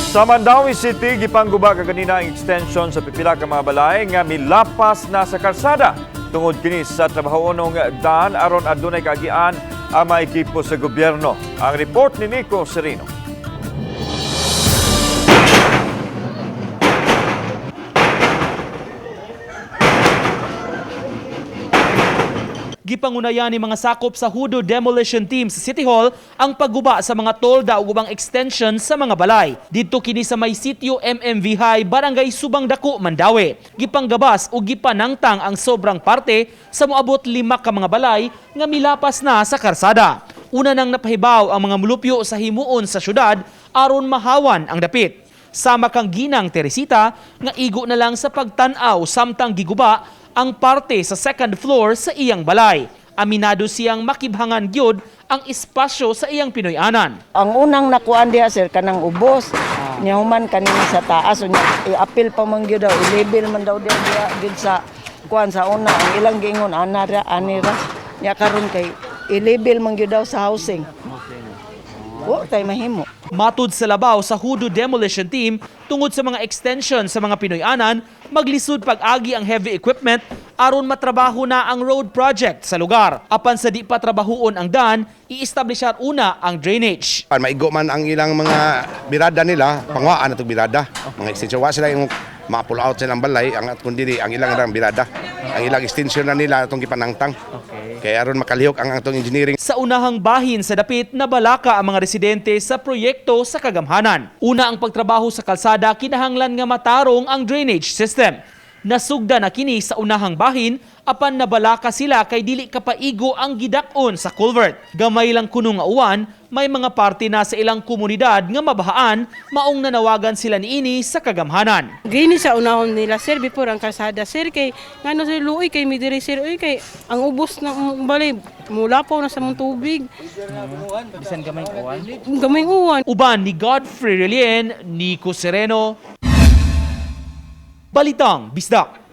Sa Mandaue City, gipangguba kaganina ang extension sa pipila ka mga balay nga milapas na sa kalsada. Tungod kini sa trabahoonong daan aron adunay kaagian ang mga ekipo sa gobyerno. Ang report ni Nico Serino. Gipangunayan ni mga sakop sa Hudo Demolition Team sa City Hall ang pagguba sa mga tolda ug ubang extension sa mga balay. Didto kini sa may sitio MMV High, Barangay Subang Dako, Mandaue. Gipanggabas ug gipanangtang ang sobrang parte sa moabot 5 ka mga balay nga milapas na sa karsada. Una nang napahibaw ang mga mulupyo sa himuon sa syudad aron mahawan ang dapit. Sama kang Ginang Teresita nga igo na lang sa pagtan-aw samtang giguba ang parte sa second floor sa iyang balay. Aminado siyang makibhangan gyud ang espasyo sa iyang Pinoy-anan. Ang unang nakuan diha, sir, kanang ubos. Nya human kanina sa taas unya i-appeal pa man gyud daw, i-label man daw diha diha gyud sa kuan sa una ang ilang giingon ana ra ani ra. Nya karon kay i-label man gyud daw sa housing. Wa tay mahimo. Matud sa labaw sa Hudo Demolition Team, tungod sa mga extension sa mga Pinoy-anan, maglisod pag-agi ang heavy equipment aron matrabaho na ang road project sa lugar. Apan sa di pa trabahuon ang daan, i-establishar una ang drainage. Pan maigo man ang ilang mga birada nila, pangwaan na itong birada. Mga extension, wa sila yung ma-pull out silang balay, ang at kundi ang ilang rang birada. Ang ilang extension na nila itong gipanangtang. Kaya aron makalihok ang atong engineering. Sa unahang bahin sa dapit, nabalaka ang mga residente sa proyekto sa kagamhanan. Una ang pagtrabaho sa kalsada, kinahanglan nga matarong ang drainage system. Nasugda na kini sa unahang bahin, apan nabalaka sila kay dili kapaigo ang gidak-on sa culvert. Gamay lang kuno nga uwan, may mga parte na sa ilang komunidad nga mabahaan, maong nanawagan sila niini sa kagamhanan. Gini sa unahon nila, sir, before ang kalsada, sir, kay ngano sir luoy kay mi diri, sir, uy, kay ang ubos ng balay mulapaw na sa mong tubig. Bisan gamay uwan. Gamay uwan. Uban ni Godfrey Relien, Nico Sereno. Balitang Bisdak.